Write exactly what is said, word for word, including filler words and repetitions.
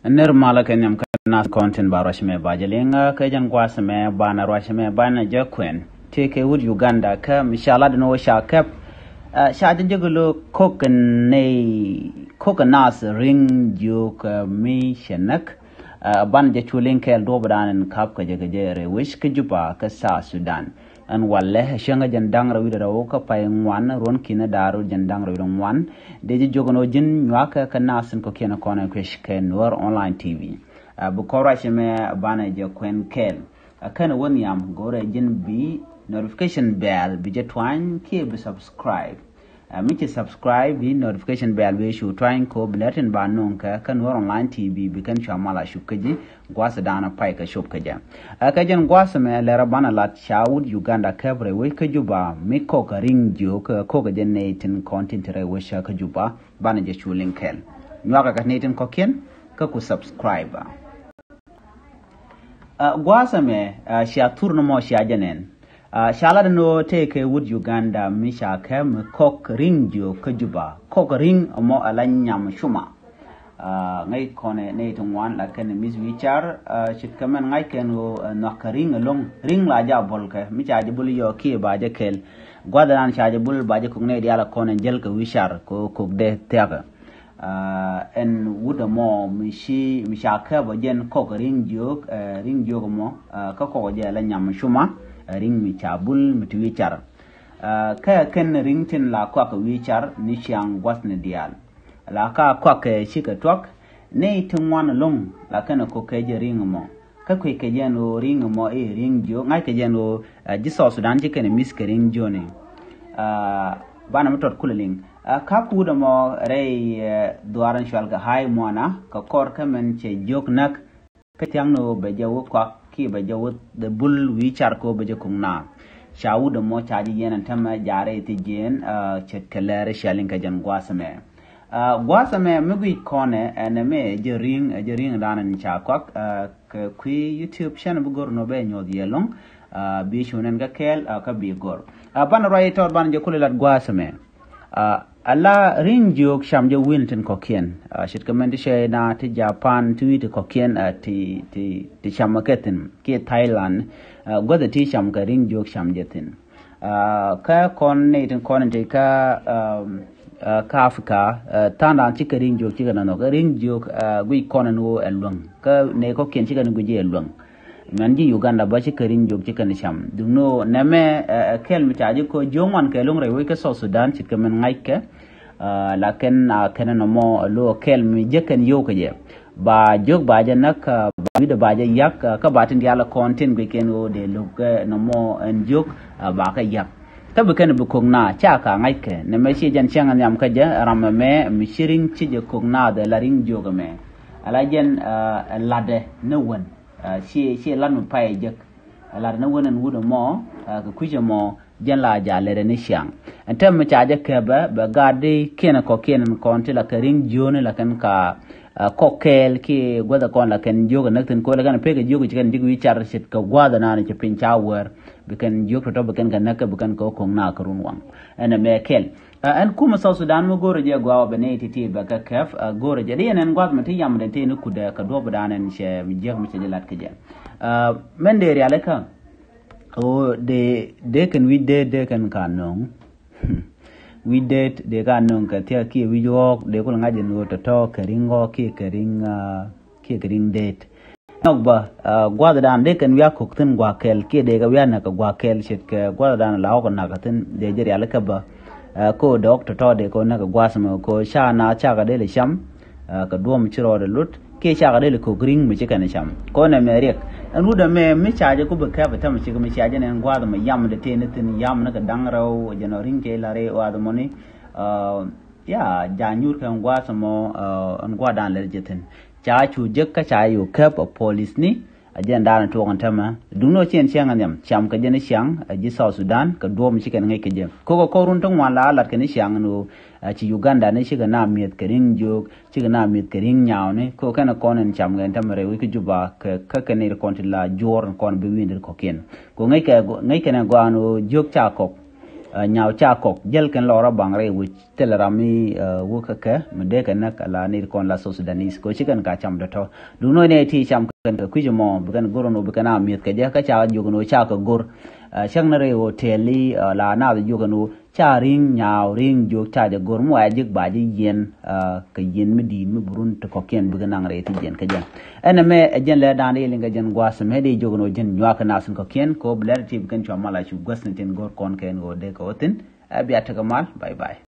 Nir malä kɛ nhiam kä nath kɔn tin ba ruac mɛ ba jɛ liŋ, kä jɛn gua̱a̱th mɛ banɛ ruac mɛ banɛ jɛ kuɛn. Tëë kɛ wut Uganda kä mi ca lat ni wä ca kɛp. Ca jɛ jek lo kok nɛy kok nath riŋ jiök mi cɛ näk. Banɛ jɛ cu liŋ kɛɛl duɔp dan in kap kɛ jɛ kɛ jɛ rɛ wec kä Juba kä South Sudan. Ɛn walɛ cäŋ jɛn da̱ŋ rɛw wi̱cdɛ rɛw kä pay ŋuan ruɔ̱n ki̱n da̱r jɛn da̱ŋ rɛw wi̱cdɛ ŋuan. Dee ji̱ jiök ɛn ɣöö ji̱n nyuakä kä nath tin kɔ̱kiɛn kɔn ɛ kuec kɛ Nuer Online T V. Bi kɔn ruac mɛ banɛ jɛ kuɛn kɛɛl. Kɛn wä nhiam go̱rɛ ji̱n bi notification bell bi jɛ tuany kiɛ bi subscribe. Mi ci subscribe bi notification bell bi cu tuany ko bi lɛr tin ba nuŋ kɛ kä Nuer Online T V bi kɛn cua mal a cuk kä ji̱ gua̱th dan pay kɛ cop kɛ jɛ. Ɛ kɛ jɛn gua̱th mɛ lɛr banɛ lat ca wut Uganda kɛp rɛy wec kä Juba mi kok kɛ riŋ jiök kɛ kok kɛ jɛ nɛy tin kɔn tin ti rɛy wec kä Juba banɛ jɛ cu liŋ kɛɛl. Nyuakɛ kɛ nɛy tin kɔ̱kiɛn kä ku subscribe. Gua̱a̱th ɛmɛ cia thur ni mɔ cia jɛ nɛn. Ca lat ni ɣöö tëë kɛ wut Uganda mi ca kɛ mi kɔk riŋ jiök kä Juba kɔk riŋ ɛmɔ ɛ la nyam cuma. Ŋäc kɔnɛ nɛy ti ŋuan la kɛn miss wi̱i̱ car. Ce̱tkɛ mɛn ŋa̱c kɛn ɣöö nhɔak kɛ riŋ ɛlɔ̱ŋ riŋ la ja bol kɛ mi ca jɛ bul yɔ kiɛ ba jɛ kɛl. Gua̱th ɛnan ca jɛ bul ba jɛ kok nɛy diaal kɔnɛ jäl kɛ wi̱i̱ car kɛ ɣöö kok dee thia̱kɛ. Ɛn wut ɛmɔ mi ci mi ca kɛp ɔ jɛn kɔk riŋ jiök. Riŋ jiök ɛmɔ kä kɔk ɔ jɛ la nyam cuma. Riŋ mi ca bul mi ti wi̱i̱ car. Kä kɛn riŋ tin la kuak wi̱i̱ car ni ciaŋ gua̱thni diaal. La ka kuak kɛ cikɛ tuak ni ti ŋuan lo̱ŋ la kɛn kok kɛ jɛ riŋ ɛmɔ. Kä kui̱ kɛ jɛn ɣöö riŋ ɛmɔ i̱ riŋ jiök ŋa̱c kɛ jɛn ɣöö ji̱ South Sudan ci kɛn miss kɛ riŋ jiöni. Banɛ mi tɔt kulɛ liŋ. Kap wut ɛmɔ rɛy dhuaar in cual kɛ Hai Muana kɛ kɔr kä mɛn cɛ jiök näk. Kä thia̱ŋ ni ɣöö bɛ jɛ wä kuak kiɛ bɛ jɛ wä dhɛ bul wi̱i̱ car kɛ ɣöö bɛ jɛ kuŋ na. Ca wut ɛmɔ ca ji̱ yɛn ɛn tämɛ jaarɛ i̱ thi jiɛɛn. Ce̱tkɛ lɛr cia liŋ kɛ jɛn gua̱a̱th ɛmɛ. Gua̱a̱th ɛmɛ mi guic kɔnɛ ɛn ɛmɛ ɛ jɛ ri̱ŋ ɛ jɛ ri̱ŋ dan ɛn ca kuak. Kɛ kui̱ YouTube channel bi go̱r nɔ bɛ nyuɔth yɛ lo̱ŋ. Bi cu nɛn kä kɛɛl kä bi go̱r. Banɛ ruac tɔt banɛ jɛ kulɛ lat gua̱a̱th ɛmɛ. Ala ri̱ŋ jiök cam jɛ wi̱n tin kɔ̱kiɛn. Ce̱tkɛ mɛn ti cɛ na ti Japan ti wi̱i̱ ti kɔ̱kiɛn ti ti ti cam kɛ thi̱n kiɛ Thailand. Guäth ti cam kɛ ri̱ŋ jiök cam jɛ thi̱n. Kä kɔn ni tin kɔn ti kä kä Africa. Tha̱a̱ŋ da̱a̱n cikɛ ri̱ŋ jiök cikɛ nɔnɔ kɛ ri̱ŋ jiök. Guic kɔn ni wä ɛ luäŋ kä ni kɔ̱kiɛn cikɛ ni guic ɛ luäŋ. Mɛn ji̱ Uganda bä ci kɛ ri̱ŋ jiök ci kɛn cam. Duŋni ɣöö nɛmɛ ɛ kɛl mi ca ji̱ kɔ jiök ŋuan kɛ lo̱ŋ rɛy wec kä South Sudan ce̱tkɛ mɛn ŋa̱ckɛ. Lakin a kɛn nɔmɔ a lo̱ kɛl mi jek kɛn yio̱w kɛ jɛ. Ba jiök ba jɛ näk ba wi̱cdɛ ba jɛ yak kä ba tin diaal kɔn tin guic kɛn ɣöö dee lo̱k nɔmɔ ɛn jiök ba kɛ yak. Kä bi kɛn bi ko̱k na ca ka ŋa̱ckɛ nɛmɛ ci jɛn cäŋ nhiam kä jɛ ram ɛmɛ mi ci ri̱ŋ ci jɛ ko̱k na dhɛ la ri̱ŋ jiök ɛmɛ. Ala jɛn ɛ latdɛ ni wän. Ci ci lat mi pay jek. Lat ni wen ɛn wut ɛmɔ kɛ kui̱c ɛmɔ jɛn la ja lɛt ɛn i̱ ciaŋ. Ɛn tɛm mi ca jɛ kɛpɛ bɛ gat di kiɛn kɔ̱kiɛn ɛn kɔn ti la kɛ ri̱ŋ jiöni la kɛn ka kɔk kɛɛl kiɛ guäth ɛ kɔn la kɛn jiök ɛ näk thi̱n ko̱ la kɛn pek ɛ jiök ci kɛn ji̱k wi̱i̱ car ce̱tkɛ gua̱th ɛnan ci piny ca wäär. Bi kɛn jiök tɔ̱tɔ̱ bi kɛn kɛ näk kɛ bi kɛn kɛ ko̱k na kɛ run waŋ. Ɛn ɛmɛ kɛl. Ɛn kumɛ South Sudan mi go̱o̱rɛ jɛ gɔaa wä bɛ nɛy ti̱ti̱ bɛ kɛ kɛp. Go̱o̱rɛ jɛ di yɛn ɛn gua̱th mi ti yam den ti ni kudɛ kɛ duɔp dan ɛn cɛ mi jiäk mi cɛ jɛ lat kɛ jɛ. Mɛn dee rialikä ɣöö dee dee kɛn wi̱c dee dee kɛn ka nöŋ. Wi̱c dee dee ka nöŋ kɛ thiak kiɛ wi̱c ɣɔɔk dee kul ŋa̱c ɛn ɣöö tɔ̱tɔ̱ kɛ ri̱ŋ ɣɔɔk kiɛ kɛ ri̱ŋ kiɛ kɛ ri̱ŋ dee. Nhɔk bä gua̱thdan dee kɛn wiak kok thi̱n gua̱a̱k kɛl kiɛ dee kɛ wiak näk kɛ gua̱a̱k kɛl ce̱tkɛ gua̱thdan la ɣɔk näk thi̱n dee jɛ rialikä bä. Ko dee ɣɔk tɔ̱tɔ̱ dee kɛ näk kɛ gua̱a̱th mɛ ko ca na cakɛ dee lɛ cam. Kɛ duɔ̱m ci rɔɔdɛ lut kiɛ cakɛ dee lɛ kok ri̱ŋ mi ci kɛn cam ko nɛ mɛ riɛk. Ɛn wut ɛmɛ mi ca jɛ ku bi kɛp ɛ tämɛ cik mi ca jɛ nɛn gua̱a̱th mɛ yam dee tëë ni thi̱n yam ni kɛ da̱ŋ rɛw jɛ nɔ ri̱ŋ cɛ la rɛy gua̱a̱th mɔni. Ya ja nyuur kɛ ɛn gua̱a̱th mɔ ɛn gua̱a̱thdan lɛr jɛ thi̱n. Ca cu jek kä ca yo̱o̱ käp ɛ polisni. A jɛn daanɛ tuɔɔk ɛn tämɛ duŋni ɔ ciɛn ciaŋ ɛn nhiam cam kɛ jɛn i̱ ciaŋ ɛ ji̱ South Sudan kɛ duɔ̱ɔ̱p mi ci kɛn ŋäc kɛ jɛ. Kokɛ kɔr run ti ŋuan la lat kɛn i̱ ciaŋ ɛn ɣöö ci Uganda ni cikɛ na mi̱eth kɛ ri̱ŋ jiöök cikɛ na mi̱eth kɛ ri̱ŋ nyaawni. Kokɛ kɛn ɛ kɔn ɛn cam kɛ ɛn tämɛ rɛy wec kä Juba kɛ kä kɛn i̱ kɔn ti la juɔ̱ɔ̱r ɛn kɔn bi wi̱i̱n dee kɔ̱kiɛn. Ko ŋäc kɛ ŋäc kɛn ɛ gɔaa ɛn ɣöö jiök ca kɔk. Nyaw ca kɔk jäl kɛn lɔrä baŋ rɛy wec thilɛ ram mi wä kä kɛ mi dee kɛ näk ala ni kɔn la South Sudanese kɛ ci kɛn ka cam dɔ̱tɔ. Duŋ nɔ ni ti cam kɛn kɛ kui̱c mɔ bi kɛn go̱r nɔ bi kɛn a mi̱eth kɛ jɛ kä ca jiök nɔ ca kɛ go̱r. Cäŋ ni rɛy wä tɛli la naath jiök nɔ ca ri̱ŋ nyaw ri̱ŋ jiök ca jɛ go̱r mi wa jik ba ji̱ yɛn kɛ yɛn mi di̱i̱t mi burun ti kɔkiɛn bikɛ naŋ rɛy ti jɛn kɛ jɛn. Ɛn ɛmɛ ɛ jɛn lɛ da̱a̱n di liŋ kɛ jɛn gua̱a̱th mɛ di jiök nɔ jɛn nyuak kɛ nath in kɔkiɛn kɛ wä bi lɛr ti bi kɛn cua mal a cu guäth ni tin go̱r kɔn kɛn wä dee kɛ wä thin. Ɛ bia tekɛ mal. Bye bye.